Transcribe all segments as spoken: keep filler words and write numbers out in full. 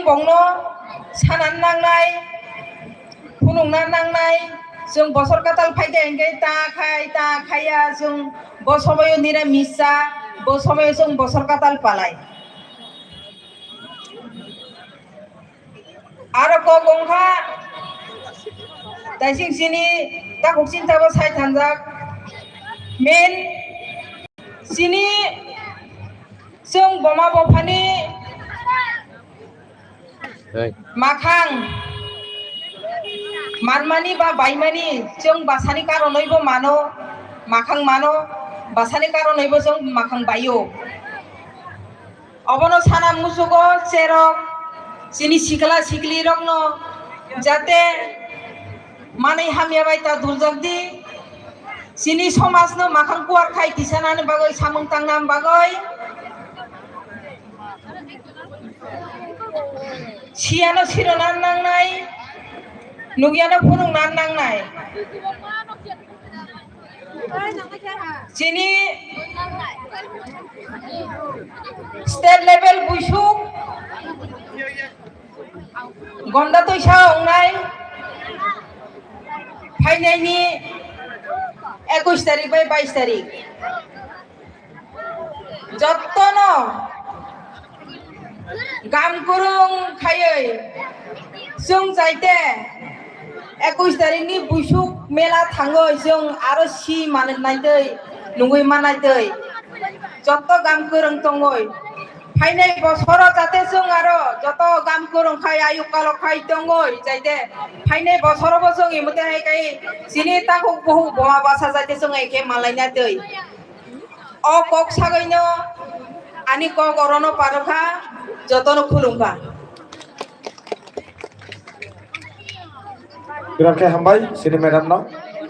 Bongno sanan nangnai, phunukna nangnai, chwng bosor kwtal phaikha hinkhe ta khai, ta khaiya, chwng bo somoyo nira misa, bo somoyo chwng bosor kwtal palai. Aro kok wngkha, taising chini takhuk chini tabo sai thanjak. Men chini chwng boma bophani Hey. Makhang manmani ba baimani chwng basani karonwi bo mano, makhang mano, basani karonwi bo chwng makhang baio. Obono sana musugo cherok chini sikla sikli rokno jate manwi hamya bai ta duljak di. Chini somajno makhang kuar khai tisanani bagwi samung tangnani bagwi siyano sirona nangnai, nukyano phunukna nangnai. Chini state level buisuk gonda toisa wngnai phainaini ekush tarik bai bais tarik. Jottono gam kwrwng khaiwi chwng chaite ekush tarikni buisuk mela thangwi chwng aro si manwi naitwi nungwi manaitwi jotto gam kwrwng tongwi phainai bosoro jate chwng aro joto gam kwrwng khai ayuk kalok khai tongwi chaite phainai bosorobo chwng imwtwi hai khai chini takhuk buhuk buma bwsa jate chwng hai khe manlainatwi. O kok sagwino ani kok orono parokha, jotono khulumkha. Birat khe hambai chini madam no,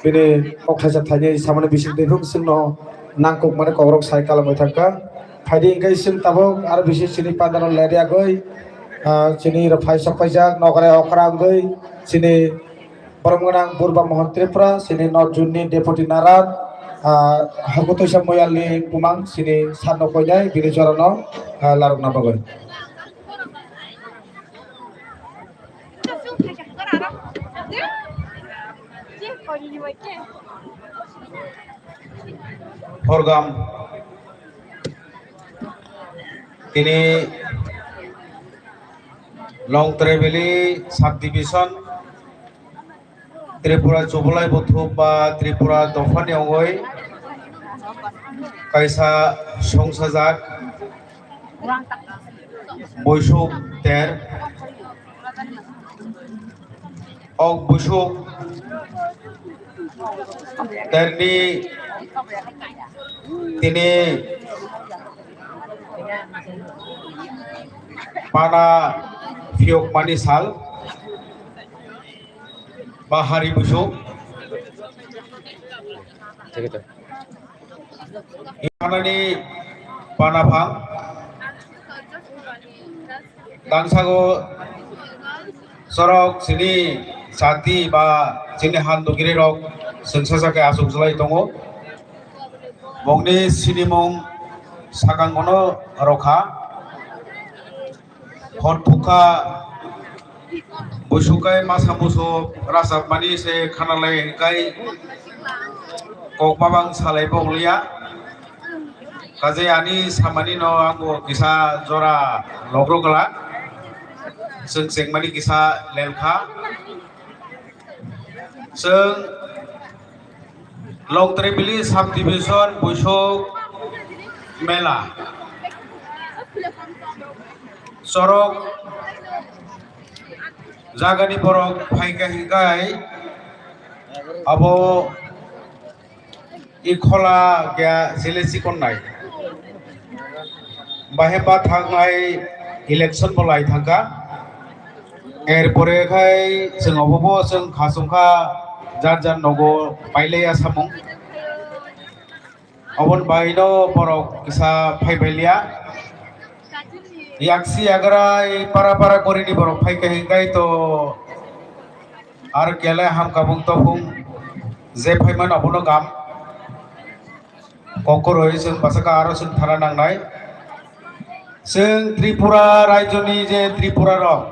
bini kok thaisa thaini samani bising twi phung chwngno nangkukmani kokrok sai kalamwi thangkha. Phaidi hwnkhe chwng tabuk aro bisi chini pandano leriyagwi, ah, chini rok phai sok paijak nokrai okra wngwi chini Borom gwnang Burba Mohon Tripura, chini North Zone ni Deputy Naran, ah, Hakutuisa Moyal ni bumang, chini sat no koinai, bini jora no, ah, larok na bagwi. Horgam. Tini Longtrai Valley Subdivision Tripura Chubalai Buthub ba Tripura dophani ongoi kaisa songsajak Boisuk ter. Ok Boisuk terni tini pana phiyokmani sal. Bahari Busu. Imanani panapang. Dangsago sorok sini sati ba sini handukiri rok sengsa sake asuk sulai tongo. Bongni sinimung sakang ono rokha. Hor thukha, busukai masa musu rachapmani se khanalai hwnkhe kok babang salai bo wngya. Kaje ani samani no ang bo kisa jora logro glak, chwng chengmani kisa lelkha. Chwng Longtrai Valley Subdivision Buisok Mela. Sorok jagani borok phaikha hinkai abo i khola kya sile sikon nai. Bahai ba thangnai election bo lai thangkha. Erpore khai chwng obobo chwng khasungkha jar jar nogo pailaiya samung. Oboni baino borok kisa phaibailiya. Yaksi yagrai para para gorini borok phaikha hinkai to ar kele hamkha bung tophung je phaimano abono gam. Kokoroi chwng bwsakhe aro chwng thana nangnai. Chwng Tripura rajyoni je Tripura rok,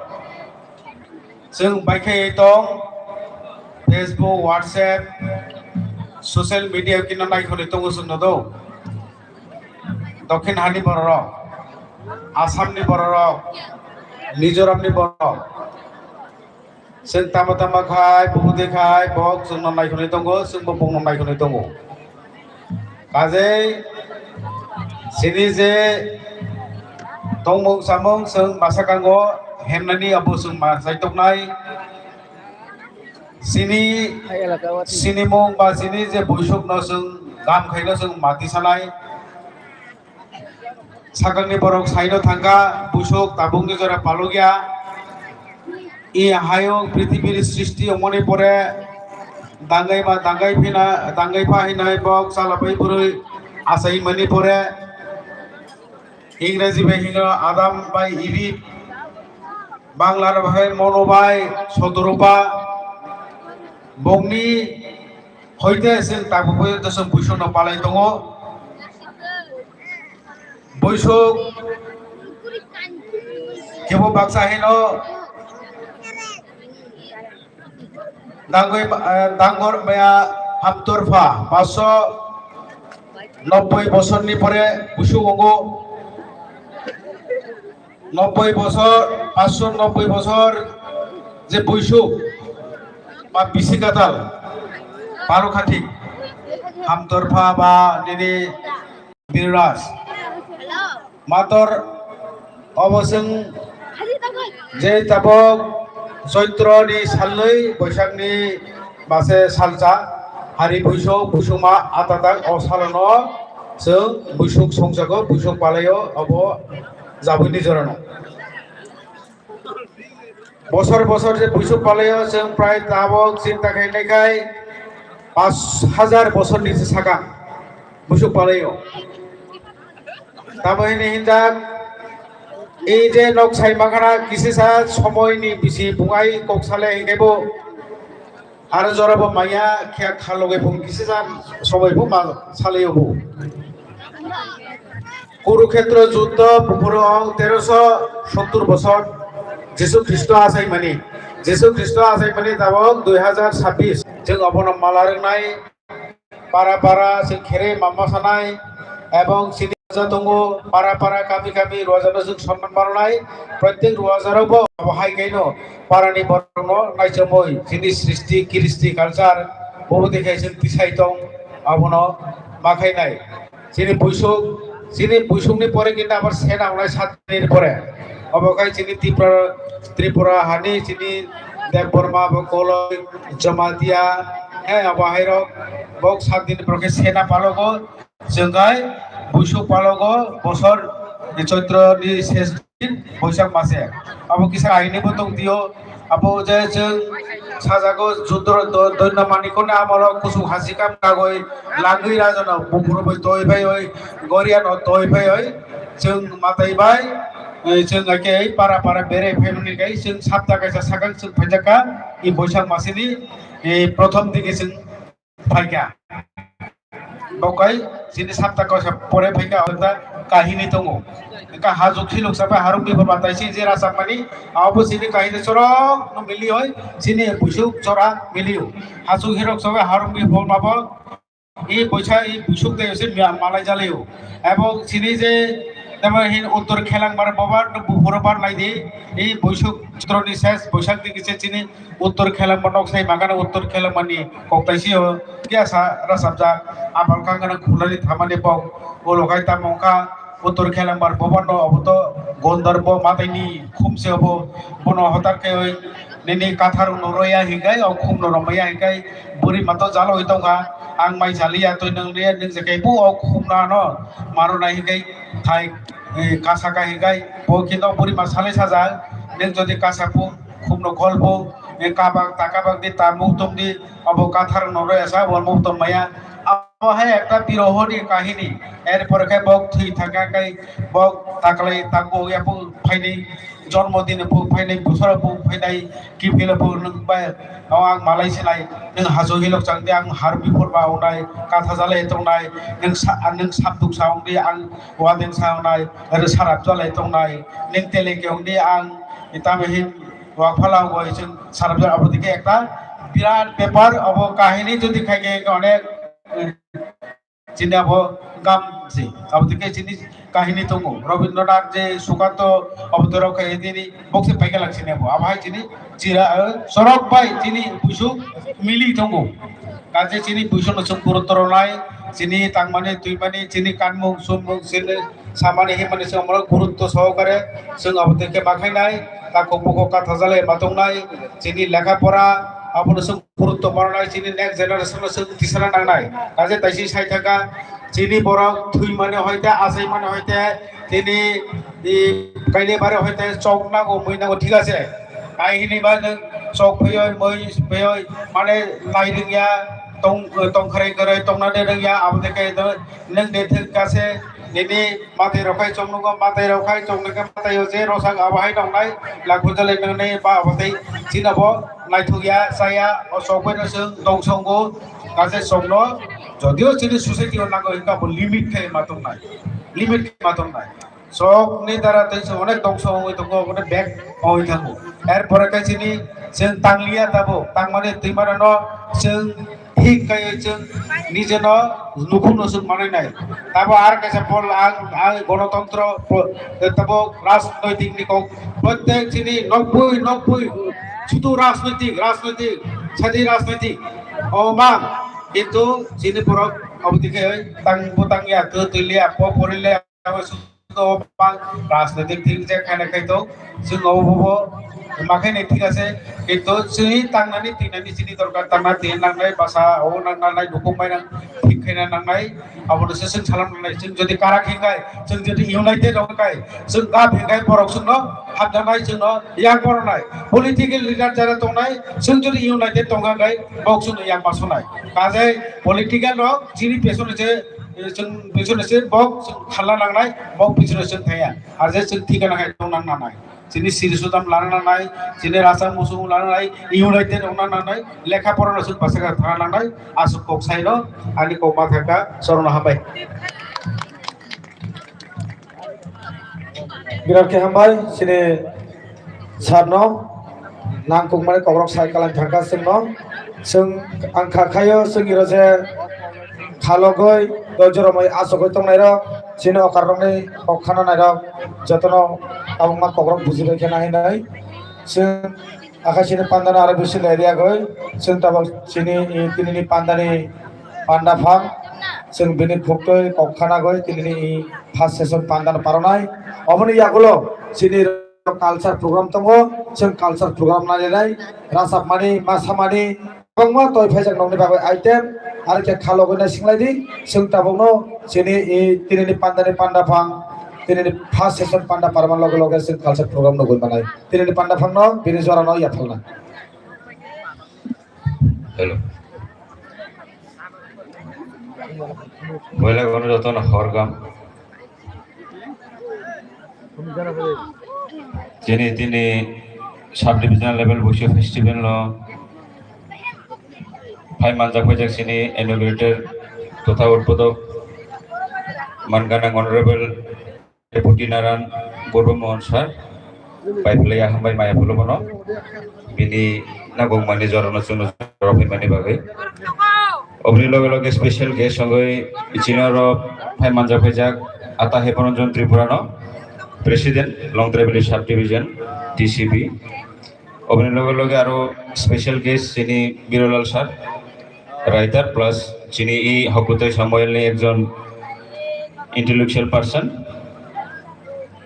chwng baikhai tong, Facebook, WhatsApp, social media kino naikhonwi tongo chwng nodo. Dokhin hani bororok, Assamni bororok, Mizoramni bororok. Chwng tama tama khai, bubuti khai, bok chwngno naikhonwi tongo, chwngbo bokno naikhonwi tongo. Kajei chini je tongmung samung chwng masa kango hemnani abo chwng ma chaitoknai. Chini, chini mung ba chini je buisukno chwng gam khaino chwng mati sanai. Sakangni borok saino thangkha, buisuk tabukni jora palokya. I hayung prithibir srishti wngmani pore dangaiba, dangai phina, dangai pha hinai bok chalapai bwrwi achaimani pore Ingreji bai hino Adam bai Eve, Bangla bai Mono bai Sotorupa, bokni hoite chwng tabuk bai chwng buisukno palai tongo. Buisuk kebo baksa hino dangoi, eh, dangor maya hamtorpha paso nobboi bosorni pore buisuk ongo. Nobboi bosor, paso nobboi bosor je buisuk ba bisi gatal baro khathik hamtorpha ba nini Birraj. Mator obo chwng je tabok Choitro ni salnwi Boisak ni base salsa hari buisuk buisukma atatak o salono chwng buisuk songjago, buisuk palaio, obo jabwini jorano. Bosor bosor je buisuk palaio chwng prai tabok chinta khainai khai pash hajar bosor ni se sakang buisuk palaio. Tamo hini hinjak, ei je nok sai makhana kisisa somoi ni bisi bungai kok sale hinke bo aro jora bo maya khe khalogoi phung kisisa somoi bo ma sale bo. Kurukhetra juddho buphuru ang teroso sottur bosor Jisu Khristo achaimani. Jisu Khristo achaimani tabok dui hajar sabbish. Chwng abono mala rwnai, para para chwng khere mama sanai, ebong chini roja tongo, para para kami kami rojano chwng sonman manai, protek rojarokbo abo hai kaino parani borokno naichamwi chini srishti, kiristi, culture, bobo dekhai chwng tisai tong, abono ma khainai. Chini buisuk, chini buisukni pore kinto abar sena wngnai sat dinni pore. Obo khai chini Tripura, Tripura hani chini Debbarma, bo Koloi, Jamatia, he, abo hairok, bok sat din borok khe sena palogo, chwng khai buisuk palogo, bosor ni Choitro ni ses Boisak mase. Abo kisa kahinwi bo tong tio. Abo je chwng sajago Judro do-, Doinno Manikoni amolo kusuk hasi kam kagoi lagwi rajano buphuru bai toi phaioi, Goriano toi phaioi. Chwng matai bai, eh, chwng ake para para bere phaimani kai chwng sapta kaisa sakang chwng phaijakha. I Boisak masini, eh, prothom digi chwng phaikha. Bokai chini sapta kosa pore phaikha, hwnda kahini tongo. Ka hajuk khiluk sabai harung bipor batai si je rasapmani, abo chini kahini chorok no mili hoi, chini buisuk chora mili o. Hajuk hirok sabai harung bipor mabo, i boisa i buisuk de se malai jali o. Abo chini je, tamo hin uttor khelangbar bobar no buporo bar lai di, i buisuk choroni ses boisak di kise chini Uttor Khelangma nok sai magana Uttor Khelangmani koktai sio kya sa rasapjak, abal kangana khulani thamani bok ulo kai tamo wngkha Uttor Khelangbar bobono oboto Gondarbo mataini khumse obo bono hotar khe oi nini kathar no roya hinkai o khum no romaya hinkai buri mato jalo oi tongkha ang mai jaliya toi nang liya nang je kai bu o khum no ano maro nai hinkai thai, eh, kasa ka hinkai bo kino buri ma salai sajak nang jodi kasa bu khumno kolbo, eh, kabak ta kabak di ta muktum di, abo kathar no rw asa, bo muktum maya, a-, Omo hai ekta birohoni kahini. Erpore khe bok thwi thangkha khe bok taklai tangbo ya bo phainai, jormo dino bo phainai, bosoro bo phainai, kiphilo bo nwng bai, o ang malai sinai, nwng hajo hilok chang di, ang har biphor ba wngnai, katha jalai tongnai, nwng sa-, nwng sabduk sa wng di, ang wadeng sa wngnai, aro sarap jalai tongnai, nwng tele ke wng di, ang tamo hin wak phala wngoi chwng sarap jalai, abo dike ekta birat bepar, abo kahini jodi khai khe onek, eh, chini abo gam se, abo dike chini kahini tongo. Rabindranath je Sukanto abo dorok khai tini bokse paikha lang chini abo. Abo hai chini chira, eh, sorok bai chini buisuk mili tongo. Kaje chini buisuk no chwng gurutto rwnai, chini tangmani, twimani, chini kanmung, sumung, chini samani, himani chwng amorok gurutto sohokare chwng abo dike ma khainai, takhuk bukhuk katha jalai ma tongnai, chini lekha pora abono chwng gurutto mananai, chini next generation no chwng tisana nangnai. Kaje taisi sai thangkha, chini borok thwi mani hoite, achai mani hoite, chini, i, kaile bare hoite chok nango, mui nango, thik ase. Ai hini ba nwng chok phiyoi, mui phiyoi, mane nai rwngya, tong, tong kharwi kharwi tongnani rwngya, abo de khe nwng de thik ase. Nini matai rok khai chong nungo, matai rok khai chong nungkhe matai o je rosak abo hai nongnai, lakhu jalai nungnai ba abo tei chini bo naithok ya, chaya, o chok bai no chwng tong songo, kaje chok no, jodio chini society o nango hinka bo limit khai ma tongnai, limit khai ma tongnai. Chok ni dara tei chwng onek tong song oi tongo, onek bag oi thango. Er pore khai chini chwng tangliya tabo, tangmani twi mano no chwng thik kaiwi chwng nijeno nukhungno chwng manwi nai. Tabo ar kaisa pol ang, ang gonotontro po-, tabo rajnoitik ni kok. Prottek chini nokbui, nokbui sudu rajnoitik, rajnoitik, sadi rajnoitik. O mang, kintu chini borok obo dike tang butang ya, twi twi liya, po pori liya. Abo sudo bang rajnitik thik je khaina khai tong, chwng obo bo ma khainai thik ase, kintu chini tangnani twinani chini dorkar, tangna twi nangnai, basa o nangnai, nukung bai nang thik khaina nangnai, abono se chwng salam nangnai. Chwng jodi karak hinkhai, chwng jodi united wngkhai, chwng gap hinkhai, borok chwngno hamjaknai, chwngno yang boronai. Political leader jara tongnai, chwng jodi united tongkha khai, bok chwngno yang masonai. Kajai political rok chini pesono je Chwng bisino se bok chwng khala nangnai, bok bisino chwng thaya. Aje chwng thikana hai tong nang nangnai. Chini siri sudam lana nangnai, chini rasa musung lana nangnai, united wngna nangnai, lekha pora no chwng bwsakha thana nangnai, aswk kok saino, ani kok ma thangkha, chwrwngno hambai. Birat khe hambai, chini sir no nangkukmani kokrok sai kalang thangkha chwngno. Chwng ang kha khaio chwng iro je khalogwi doijoromwi achugwi tongnairok, chini okarrokni kok khananairok jotono tabukma kokrok bujibai khe nahinai. Chwng akhaisini pandano aro bisingo area gwi chwng tabuk chini, i, tinini pandani panda phang chwng bini khuktwi kok khanagwi tinini, i, first session pandano paronai. Oboni yagulo chini culture program tongo, chwng culture program nainai, rachapmani, masamani, kwbangma toi phaijak nokni bagwi item, aro khe khalogwi naisinglaidi, chwng tabukno chini, i, tinini pandani panda phang, tinini first session panda parma loge loge chwng culture program nugwi manai. Tinini panda phangno bini jorano yaphalna. Hello. Boila gono jotono horgam. Chini tini sub divisional level Buisu festival no phai manjak paijak chini inaugurator totha udbodhok manganang honorable Deputy Naran Borbo Mohan sir, bai phlaiya hambai maya phulumano, bini nagong mani jorano chwngno jorao phaimani bagwi. Oboni loge loge special guest wngwi chini oro phai manjak phaijak Ata Hebaranjan Tripura no, President, Longtrai Valley Sub Division, T C B. Oboni loge loge aro special guest chini Birolal sir, writer plus chini i Hakutai Samuel ni ekjon intellectual person.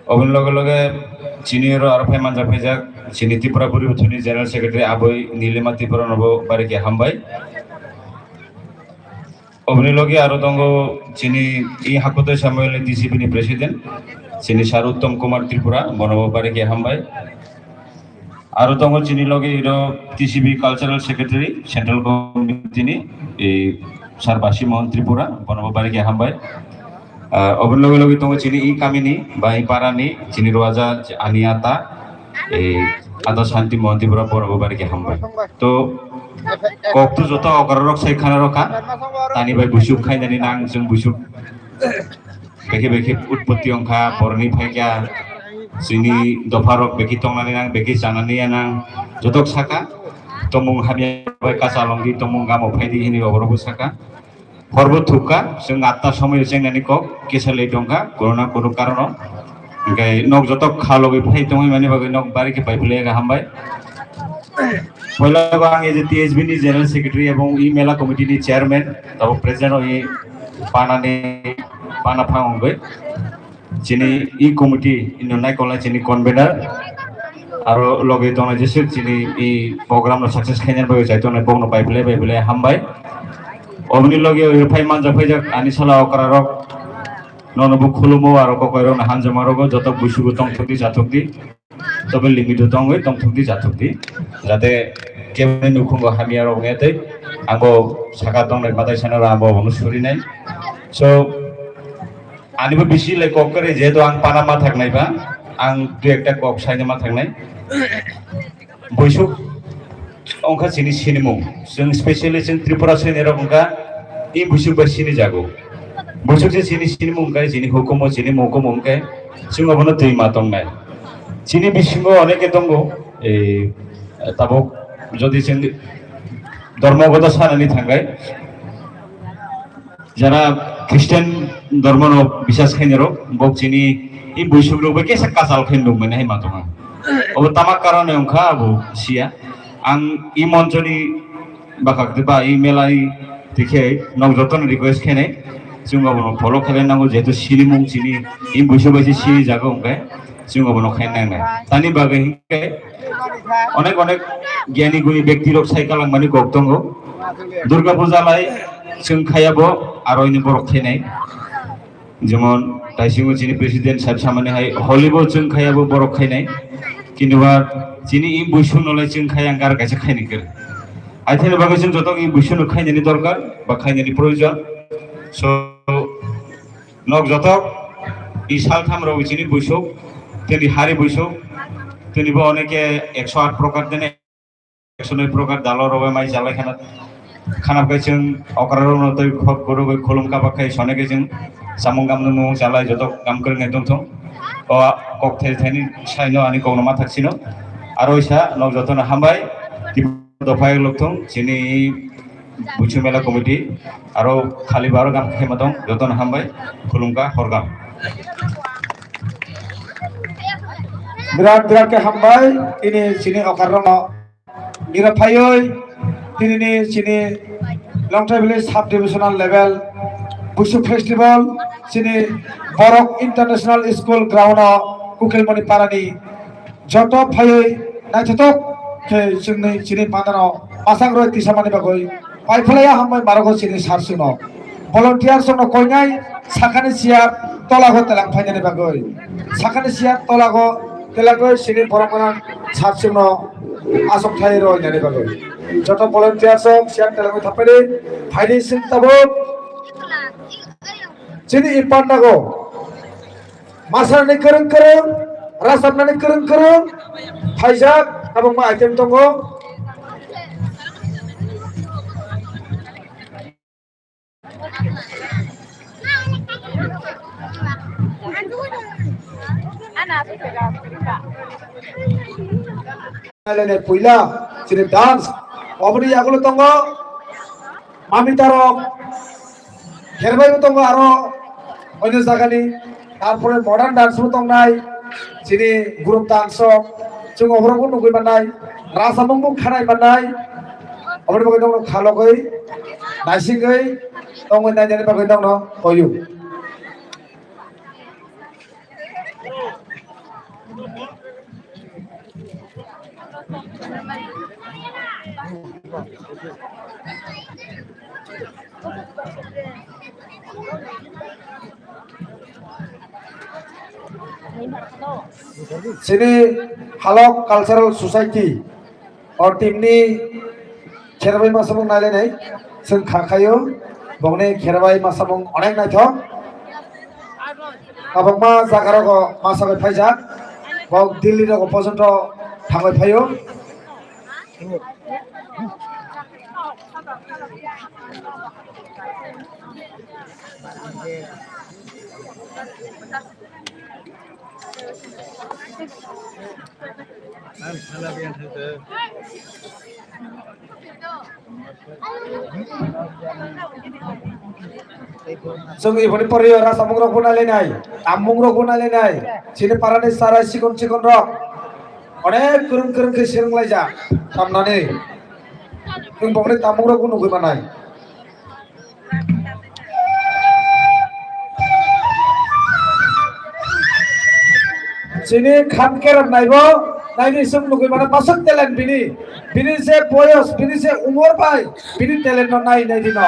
Oboni loge loge chini oro aro phai manjak phaijak chini Tripura Buri Buthuni General Secretary Aboi Nilima Tripura nobo barikhe hambai. Oboni loge aro tongo chini i Hakutai Samuel ni T C B ni President, chini Sir Uttom Kumar Tripura, bonobo barikhe hambai. Aro tongo chini loge iro T C B Cultural Secretary, Central Committee ni, i Sarbasi Mohan Tripura, bonobo barikhe hambai. Ah, oboni loge loge tongo chini i kamini ba i parani chini ruaja ani ata, eh, ata Santi Mohan Tripura, bonobo barikhe hambai. To kok to joto okrarok sai khana rokha, tani bai busuk khainani nang, chwng busuk bekhe bekhe utpotti wngkha, boroni phaikha, chini dopharok bekhe tongnani nang, bekhe chanani nang, jotok saka, tomung hamya bai kacha longdi, tomung gamo phaidi hini oborokbo saka. Horbo thukha, chwng atta somoyo chengnani kok kisa late wngkha, kono na kono karono. Hingke nok jotok kha logoi phai tongwi mani bagwi nok bari khe pai philai hambai. Poila go ang A J T S B ni General Secretary ebong i mela committee ni chairman, tabo president o i panani, pana phang wngwi. Chini i committee ino naikolnai chini convener, aro loge tongnai jesuk chini i program no success khainani bagwi chai tongnai bokno pai philai pai philai hambai. Oboni loge o phai manjak phaijak ani sala okrarok, nono bo khulumo aro kokoirokno hamjakma rogo joto buisugo tongthokdi, jathokdi. Tobe limit o tongwi tongthokdi, jathokdi, jate keboni nukhungo hamya rok wngya tei angbo saka tongnai batai sana rok angbo abono surinai. So, ani bo bisi lai kok kwrwi, jehetu ang pana ma thaknai ba, ang dui ekta kok saina ma thaknai. Buisuk wngkha chini sinimung. Chwng specially chwng Tripura sini rok wngkha i buisuk bai sini jago. Buisuk se chini sinimung wngkha, chini hukumo, chini mukumo wngkha, chwng abono twi ma tongnai. Chini bisingo oneke tongo, eh, tabuk jodi chwng dhormogoto sanani thangkhe, jara Christian dhormono bisas khainai rok, bok chini i buisuk rok bai kesa kachal khe nukmani hai ma tongo. Obo tama karone wngkha abo siya. Ang i monchoni bakhak ba i melai tikhe nok jotono request khainai, chwng abono follow khainai nango, jehetu sinimung chini i buisuk bai se sini jago wngkhe. Chwng obono khaina nangnai. Tani bagwi hinkhe onek onek gyani guni bekti rok sai kalangmani kok tongo. Durga puja lai chwng khaya bo aro ini borok khainai. Jemon taisingo chini president sahib samani hai Holi bo chwng khaya bo borok khainai. Kintu ba chini i buisung nolai chwng khaya ang gar kaisa khaini kir. Aithani bagwi chwng joto i buisung no khainani dorkar ba khainani proyojon. So, nok jotok i saltham rok chini buisuk, tini hari buisuk, tini bo oneke ekso aat prokar tini ekso noi prokar dalo rok bai mai jalai khana, khana bai chwng okra rok no tei khok guru bai khulum kaba khai soneke chwng samung gam nung chalai jotok gam kwrwng nai tongthung. O kok thai thani saino ani kok no ma thak sino. Aro isa nok joto no hambai. Dophai lokthung chini Buisu Mela Committee aro khali baro gam khe matong jotono hambai khulumkha horgam. Birat birat khe hambai ini chini okar rokno. Ira phaioi tini ni chini Longthai Village Sub Divisional Level Buisu Festival chini Borok International School Ground o Kukilmoni Parani joto phaiwi naithothok khe chwngni chini pandano masang roi tisamani bagwi paiphalaiya hambai marogo chini sir chwngno. Volunteer chwngno koinai sakani chair tolago telang phainani bagwi. Sakani chair tolago telagwi chini borok gwnang sir chwngno asok thai roi nani bagwi. Joto volunteer chwng chair telangwi thaphaidi phaidi chwng tabuk chini i pandao. Masani kwrwng kwrwng, rwchapnani kwrwng kwrwng, phaijak, kwbangma item tongo. Lailai puila chini dance, oboni yagulo tongo. Mami tarok, kherbai bo tongo aro oino jagani, tarpore modern dance bo tongnai, chini group dance rok, chwng oborok bo nugui mannai, rasa mung bo khanai mannai, oboni bagwi nokno khalogwi, naisingwi tongwi nainani bagwi nokno koyu. Chini Halok Cultural Society o team ni kherbai masa mung nai lai nai, chwng kha khaio. Bokni kherabai masamung onek naithok. Kwbangma jaga rogo masagwi phaijak. Bok Delhi rogo pojonto thangwi phaio. Chwng iboni poriyo rasamung rok bo nailainai, tamung rok bo nailainai, chini parani sarai sikon sikon rok onek kwrwng kwrwng khe swrwng laijak tamnani. Chwng bokni tamung rok bo nugwi manai. Chini khan kerem naibo, naini isuk nugwi mano, masuk talent bini. Bini je boyos, bini je umor bai, bini talent no nai, nai dino.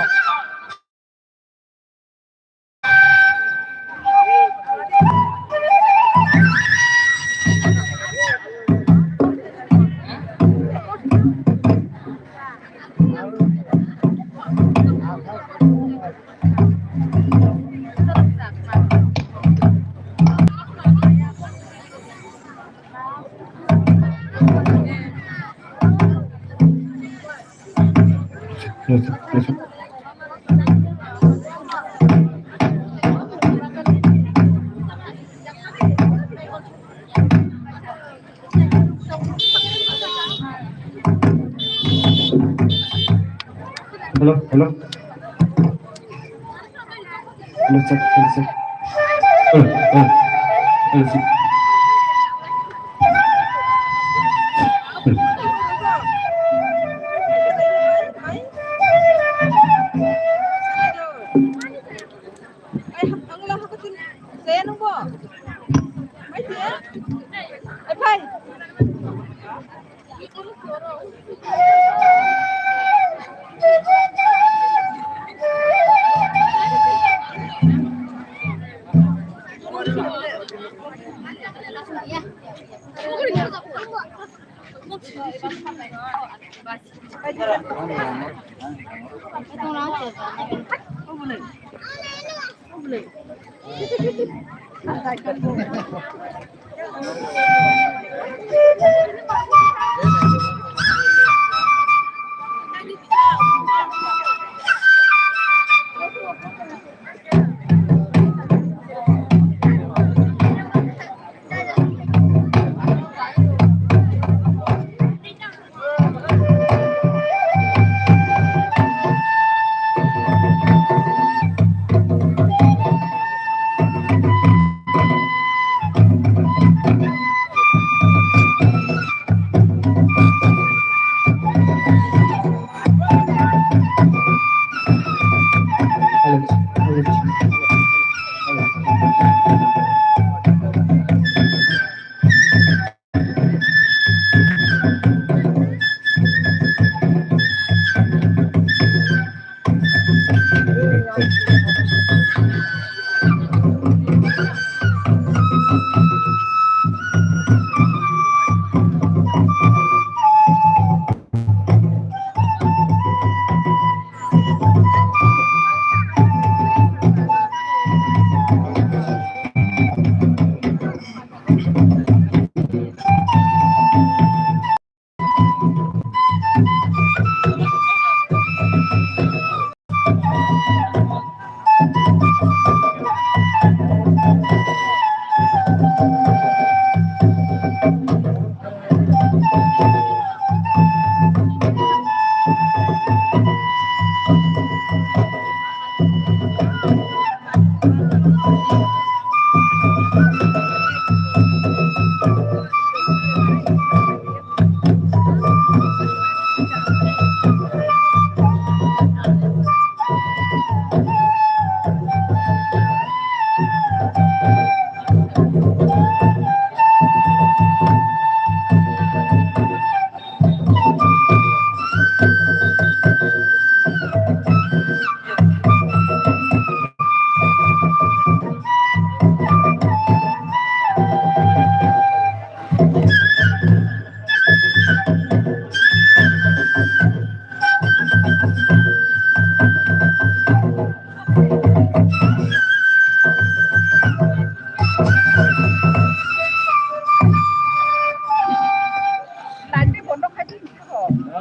Hello, hello. Hello, check, hello, check. Hello, hello. Hello, check. Hello. Ai, ang lang ako din. Saya nung po. Ay, siya? Ay, pay.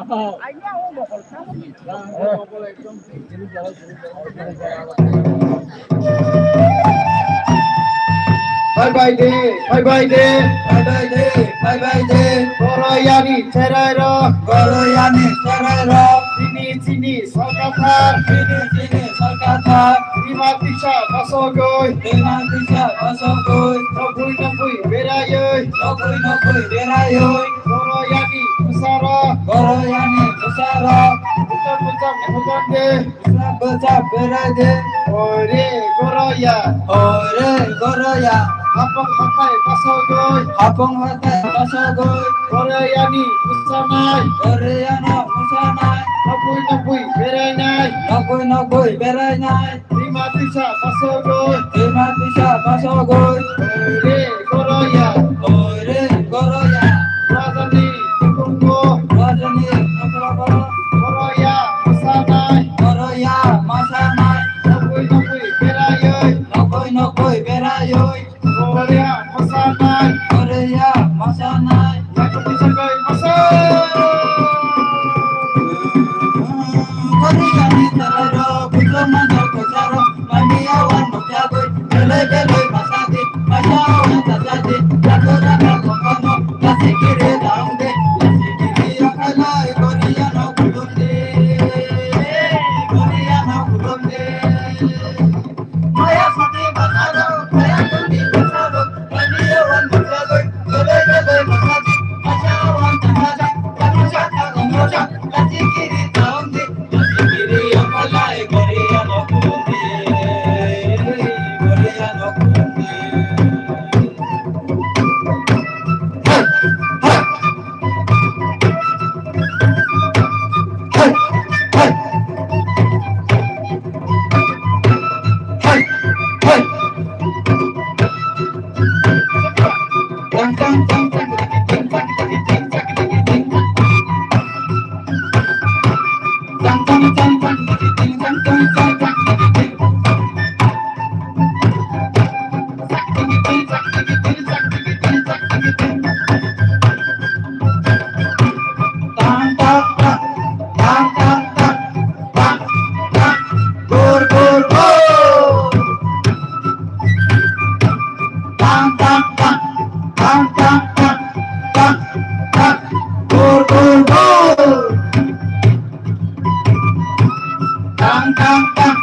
Bye bye de, bye bye de, bye bye de, bye bye de. Boroyani cherai rok, boroyani cherai rok. Chini chini sorkar thar, chini chini sorkar thar. Bima tisa basogoi, bima tisa basogoi. Nokoi nokoi beraioi, nokoi nokoi beraioi. Boroyani bwsarok, boroyani bwsarok. Bwchak bwchak bwchak de. Bwchak bwchak berai de. Oi re goroya. Oi re goroya. Hapung hathai basogoi. Hapung hathai basogoi. Goroyani bwsanai. Goroyano bwsanai. Nokoi nokoi berainai. Nokoi nokoi berainai. Bima tisa basogoi. Bima tisa basogoi. Oi re goroya. Oi re goroya. Rajani kutungo. Rajani kutungo. Goroya masanai. Goroya masanai. Nokoi nokoi beraioi. Nokoi nokoi beraioi. Goroya masanai. Goroya masanai. Yakubu sakai masa. Goroyani sararo, bujo mano kosaro, mani awan mokyabai, belai belai masadi, masa awan tasadi, yato raka kokono, lasi kiri daung de, lasi kiri yakalai, Goroyano kulum de, Goroyano kulum de. Maya sati basaro, maya kundi basaro, mani awan mokyabai, belai belai masadi, masa awan tasadi, yato raka kokono, lasi kiri daung de. Tang, tang, tang. Tang, tang, tang. Tang, tang, tang. Tang, tang, tang. Tang, tang. Gur, gur, gur. Tang, tang, tang.